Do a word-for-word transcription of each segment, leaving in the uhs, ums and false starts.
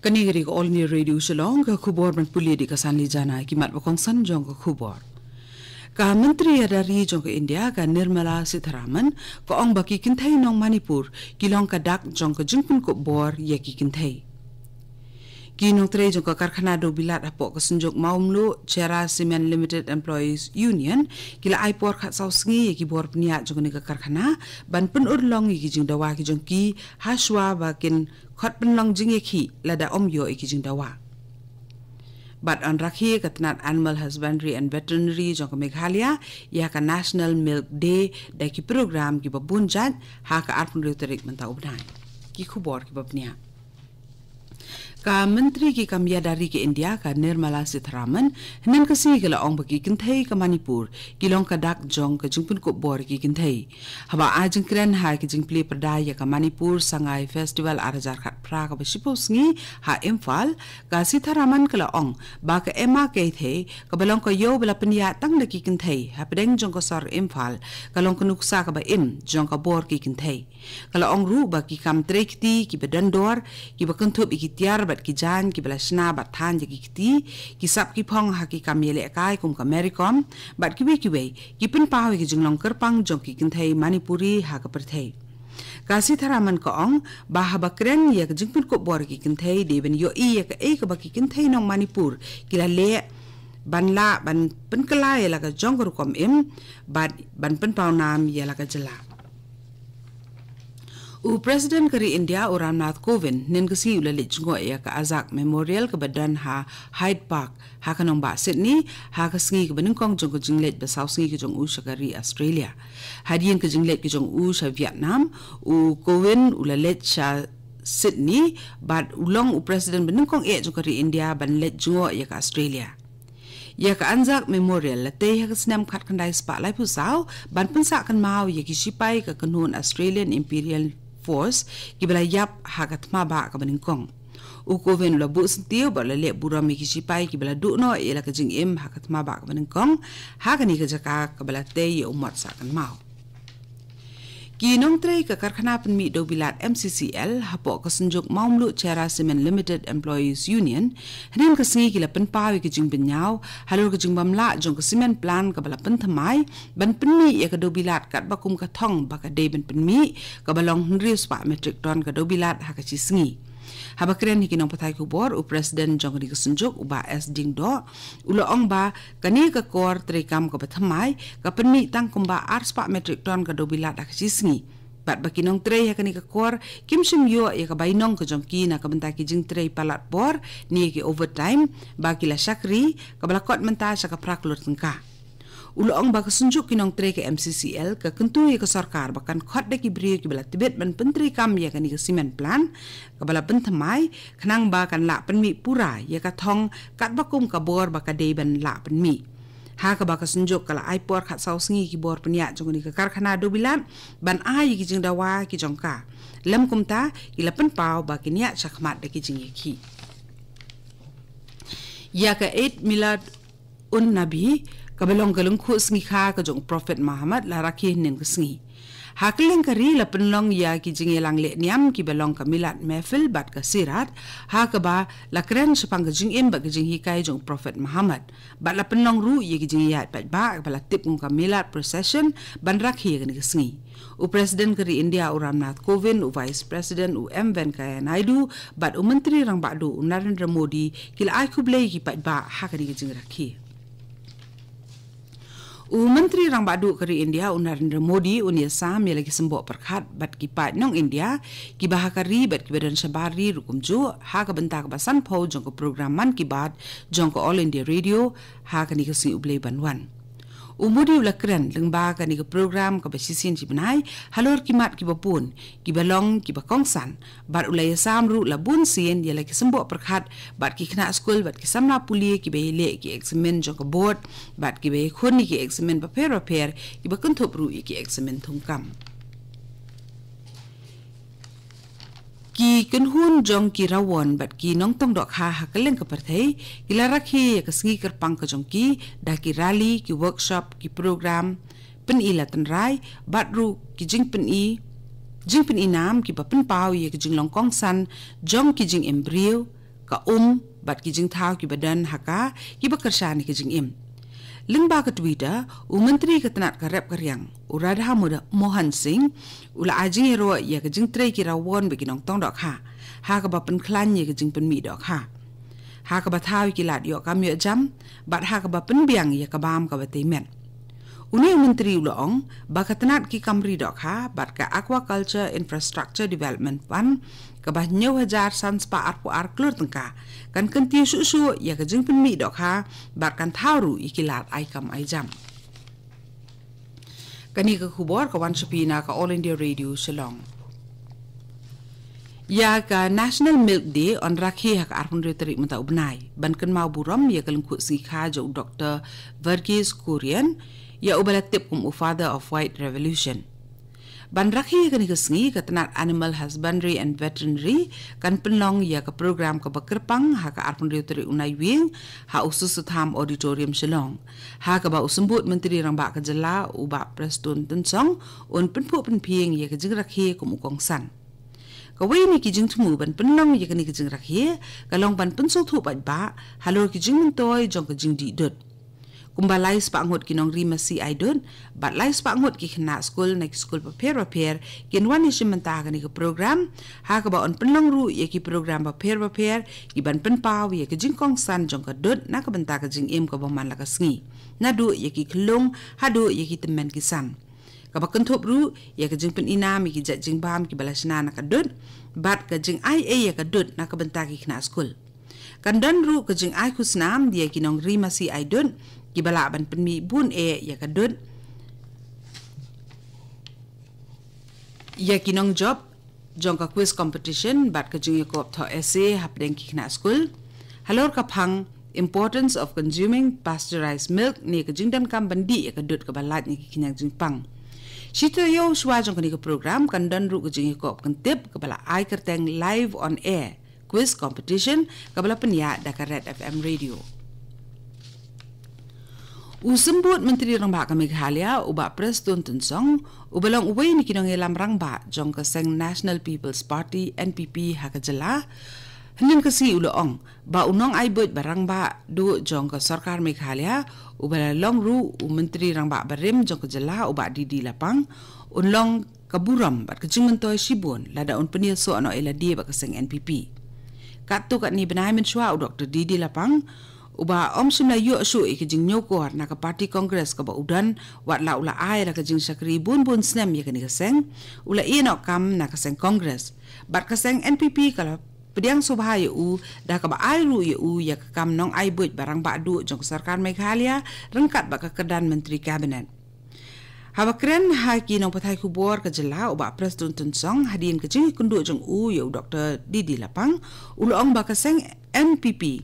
Kane ka dei ka All India Radio Shillong, ka khubor ban pule da ka Sanli Jana. Ki mat ba kongsan jong ka khubor. Ka Myntri Ïada Ri jong ka India, ka Nirmala Sitharaman, ka ong ba ki kynthei nong Manipur ki long ka dak jong ka jingpynkup bor ïa ki kynthei. Ki nongtrei jong ka karkhana dewbilat hapoh ka Synjuk Mawmluh Cherra Cement Limited Employees Union ki la ai por khatsaw sngi ïa ki bor pynïaid jong kane ka karkhana ban pynurlong ïa ki jingdawa ki jong ki, hashwa ba kin khot pynlong jingïakhih lada ym ïoh ïa ki jingdawa. Bad yn rakhe ka tnat Animal Husbandry and Veterinary jong ka Meghalaya ïa ka National Milk Day da ki program kiba bun jait ha ka arphew tarik mynta u bnai. Ki khubor kiba bniah. Ka Myntri ki kam ïada ri ka India, ka Nirmala Sitharaman, hynnin ka sngi ka la ong ba ki kynthei ka Manipur ki long ka dak jong ka jingpynkup bor ki kynthei. Haba ai jingkren ha ki jingplie pyrda ïa ka Manipur Sangai Festival ar hajar khatphra kaba shiphew sngi ha Imphal, ka Sitharaman ka la ong ba ka Emma Keithe kaba long ka ïew ba la pynïaid tang da ki kynthei hapdeng jong ka sor Imphal ka long ka nuksa kaba im jong ka bor ki kynthei. Ka la ong ruh ba ki kam trei kti kiba don dor, kiba kynthup ïa ki tiar bad ki jaiñ kiba la shna bad thaiñ ïa ki kti, ki sap ki phong ha ki kam ïalehkai kum ka Mary Kom bad kiwei kiwei, ki pynpaw ïa ki jinglong kyrpang jong ki kynthei Manipuri ha ka pyrthei. Ka Sitharaman ka ong ba haba kren ïa ka jingpynkup bor ki kynthei dei ban ïohi ïa kaei kaba ki kynthei nong Manipur ki la leh ban lah ban pynkylla ïa la ka jong ka rukom im bad ban pynpaw nam ïa la ka jylla. U President ka ri India, u Ramnath Kovind, hynnin ka sngi u la leit jngoh ïa ka Azak Memorial kaba don ha Hyde Park ha ka nongbah Sydney ha ka sngi kaba nyngkong jong ka jingleit ba saw sngi ka jong u sha ka ri Australia. Hadien ka jingleit ka jong u sha Vietnam, u Kovind u la leit sha Sydney bad u long u President ba nyngkong eh jong ka ri India ban leit jngoh ïa ka Australia. Ïa ka Anzac Memorial la tei ha ka snem khatkhyndai spah laiphew saw ban pynsah kynmaw ïa ki sipai ka kynhun Australian Imperial Force kiba la ïap ha ka thma bah kaba nyngkong. U Kovind u la buh syntiew bad u la leh burom ïa ki sipai kiba la duh noh ïa la ka jingim ha ka thma bah kaba nyngkong ha kane ka jaka kaba la tei ïa u mot sah kynmaw. Ki nongtrei ka karkhana pynmih dewbilat M C C L hapoh ka Synjuk Mawmluh Cherra Cement Limited Employees Union hynnin ka sngi ki la pynpaw ïa ka jingbynñiaw halor ka jingbymlah jong ka cement plant kaba la pynthymmai ban pynmih ïa ka dewbilat katba kum ka thong ba ka dei ban pynmih, kaba long hynriew spah metric ton ka dewbilat ha ka shi sngi. Haba kren ha ki nongpathai khubor, u President jong kane ka Synjuk, u Bah S Diengdoh, u la ong ba kane ka kor treikam kaba thymmai ka pynmih tang kumba ar spah metric ton ka dewbilat ha ka shi sngi. Bad ba ki nongtrei ha kane ka kor kim shym ïoh ïa ka bainong ka jong ki na ka bynta ki jingtrei palat por ne ki overtime ba ki la shakri, kaba la kot mynta sha ka phra klur tyngka. U la ong ba ka Synjuk ki nongtrei ka M C C L ka kyntu ïa ka sorkar ba kan khot da ki briew kiba la tbit ban pyntreikam ïa kane ka cement plant kaba la pynthymmai, khnang ba kan lah pynmih pura ïa ka thong katba kum ka bor ba ka dei ban lah pynmih. Ha kaba ka Synjuk ka la ai por khatsaw sngi ki bor pynïaid jong kane ka karkhana dewbilat ban ai ïa ki jingdawa ki jong ka. Lym kumta ki la pynpaw ba kin ïaid shakhmat da ki jingïakhih. Ïa ka Eid Milad un Nabi, kaba long ka lyngkhuh sngi kha ka jong u Prophet Muhammad, la rakhe hynnin ka sngi. Ha kylleng ka ri la pynlong ïa ki jingïalang lehniam kiba long ka Milad Mehfil bad ka Sirat, ha kaba la kren shaphang ka jingim bad ka jinghikai jong u Prophet Muhammad. Bad la pynlong ruh ïa ki jingïaid paidbah kaba la tip kum ka Milad Procession ban rakhe ïa kane ka sngi. U President ka ri India u Ramnath Kovind, u Vice President u M Venkaiah Naidu, bad u Myntri Rangbah Duh u Narendra Modi ki la ai khublei ïa ki paidbah ha kane ka jingrakhe. U Myntri Rangbah Duh ka ri India u Narendra Modi un ïasam ïa la ki symboh pyrkhat bad ki paid nong India kiba ha ka ri bad kiba don shabar ri ruh kumjuh ha ka bynta kaba sanphew jong ka program Mann Ki Baat jong ka All India Radio ha kane ka sngi U Blei ban wan. U Modi u la kren lyngba kane ka program kaba shisien shi bnai halor ki mat kiba bun, kiba long kiba kongsan, bad u la ïasam ruh la bun sien ïa la ki symboh pyrkhat bad ki khynnah skul bad ki samla pule kiba ïaleh ki eksamin jong ka board bad kiba ïakhun ïa ki eksamin bapher bapher kiba kynthup ruh ïa ki eksamin thungkam. Ki kynhun jong ki rawon bad ki nongtong dohkha ha kylleng ka pyrthei ki la rakhe ïa ka sngi kyrpang ka jong ki da ki rally, ki workshop, ki program pyni la tynrai bad ruh ki jingpyni, jingpyni nam kiba pynpaw ïa ki jinglong kongsan jong ki jingim briew, ka um, bad ki jingthaw kiba don ha ka, kiba kyrshan ïa ka jingim. Lyngba ka Twitter, u Myntri ka tnad ka rep ka riang, u Radha Moda-, Mohan Singh, u la ai jingïaroh ïa ka jingtrei ki rawon bad ki nongtong dohkha, ha kaba pynkhlaiñ ïa ka jingpynmih dohkha, ha kaba thaw ïa ki lad ïoh kam ïoh jam, bad ha kaba pynbiang ïa ka bam kaba tei met. Une u Myntri u la ong ba ka tnad ki kam ri dohkha bad ka Aquaculture Infrastructure Development Fund, kaba hynñiew hajar san spah arphew ar klur tyngka, kan kyntiew shuh shuh ïa ka jingpynmih dohkha bad kan thaw ruh ïa ki lad ai kam ai jam. Kane ka khubor ka wan sha phi na ka All India Radio Shillong. Ïa ka National Milk Day yn rakhe ha ka arphew hynriew tarik mynta u bnai, ban kynmaw burom ïa ka lyngkhuh sngi kha jong u Doktor Verghese Kurien, ïa uba la tip kum u Father of White Revolution. Ban rakhe ïa kane ka sngi, ka tnad Animal Husbandry and Veterinary kan pynlong ïa ka program kaba kyrpang ha ka arphew hynriew tarik u Naiwieng, ha u Sutsutham Auditorium Shillong, ha kaba u Symbud Myntri Rangbah ka jylla u Bah Prestone Tynsong un pynphuh pynphieng ïa ka jingrakhe kum u kongsan. Kawei na ki jingthmu ban pynlong ïa kane ka jingrakhe ka long ban pynsngewthuh paidbah halor ki jingmyntoi jong ka jingdih dud. Kumba lai spah ngut ki nongri masi ai dud bad lai spah ngut ki khynnah skul na ki skul bapher bapher kin wan ïashim bynta ha kane ka program, ha kaba yn pynlong ruh ïa ki program bapher bapher kiban pynpaw ïa ka jingkongsan jong ka dud na ka bynta ka jingim kaba man la ka sngi, naduh ïa ki khyllung haduh ïa ki tymmen ki san. Kaba kynthup ruh ïa ka jingpynim ïa ki jait jingbam kiba la shna na ka dud, bad ka jingai ei ïa ka dud na ka bynta ki khynnah skul. Kan don ruh ka jingai khusnam ïa ki nongri masi ai dud kiba lah ban pynmih bun eh ïa ka dud ïa ki nongjop jong ka quiz competition bad ka jingïakop thoh essay hapdeng ki khynnah skul halor ka phang Importance of Consuming Pasteurized Milk ne ka jingdonkam ban dih ïa ka dud kaba lait na ki khñiang jingpang. Shi taïew shuwa jong kane ka program kan don ruh ka jingïakop kyntip kaba la ai kyrteng Live on Air Quiz Competition, kaba la pynïaid da ka Red F M Radio. U Symbud Myntri Rangbah ka Meghalaya, u Bah Prestone Tynsong, uba long uwei na ki nongïalam rangbah jong ka seng National People's Party, N P P, ha ka jylla, hynnin ka sngi u la ong ba u nongai buit ba rangbah duh jong ka sorkar Meghalaya, uba la long ruh u Myntri Rangbah barim jong ka jylla, u Bah D D Lapang, un long ka burom bad ka jingmyntoi shibun lada un pynïasoh noh ïa lade bad ka seng N P P. Katto katne bnai mynshuwa u Doktor D D Lapang, uba ym shym la ïoh shuh ïa ka jingñiewkor na ka party Congress kaba u don, wat la u la ai la ka jingshakri bun bun snem ïa kane ka seng, u la ïeh noh kam na ka seng Congress. Bad ka seng N P P ka la pdiang sngewbha ïa u da kaba ai ruh ïa u ïa ka kam nongai buit ba rangbah duh jong ka sorkar Meghalaya ryngkat bad ka kyrdan Myntri Cabinet. Haba kren ha ki nongpathai khubor ka jylla, u Bah Prestone Tynsong, hadien ka jingïakynduh jong u ïa u Doktor D D Lapang, u la ong ba ka seng N P P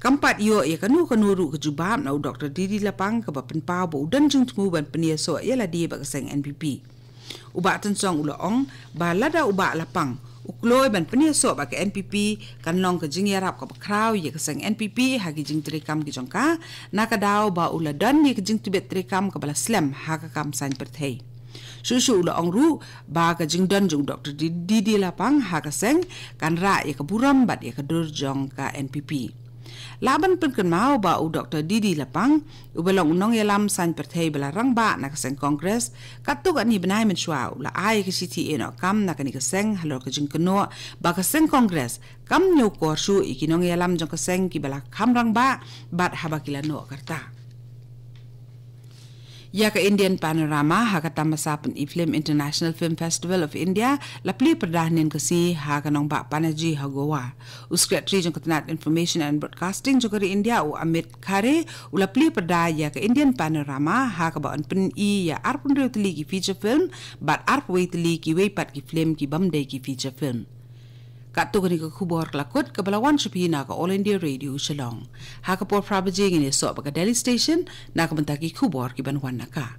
kam pat ïoh ïa kano kano ruh ka jubab na u Doktor D D Lapang kaba pynpaw ba u don jingthmu ban pynïasoh ïa lade bad ka seng N P P. U Bah Tynsong u la ong ba lada u Bah Lapang u kloi ban pynïasoh bad ka N P P, kan long ka jingïarap kaba khraw ïa ka seng N P P ha ki jingtreikam ki jong ka, na ka daw ba u la don ïa ka jingtbit treikam kaba la slem ha ka kam saiñ pyrthei. Shuh shuh u la ong ruh ba ka jingdon jong u Doktor D D Lapang ha ka seng kan rah ïa ka burom bad ïa ka dur jong ka N P P. Lah ban pynkynmaw ba u Doktor D D Lapang, uba long u nongïalam saiñ pyrthei ba la rangbah na ka seng Congress, katto katne bnai mynshuwa u la ai ka shithi ïeh noh kam na kane ka seng halor ka jingkynnoh ba ka seng Congress kam ñiewkor shuh ïa ki nongïalam jong ka seng kiba la kham rangbah bad haba ki la noh ka rta. Ïa ka Indian Panorama ha ka tamasa pyni film International Film Festival of India la plie pyrda hynnin ka sngi ha ka nongbah Panaji ha Goa. U Secretary jong ka tnad Information and Broadcasting jong ka ri India, u Amit Khare, u la plie pyrda ïa ka Indian Panorama ha kaba yn pyni ïa arphew hynriew tylli ki feature film bad arphew wei tylli kiwei pat ki film ki bym dei ki feature film. Katto kane ka khubor ka la kut kaba la wan sha phi na ka All India Radio Shillong. Ha ka por phra baje ngin ïasoh bad ka Delhi Station na ka bynta ki khubor kiban wan na ka.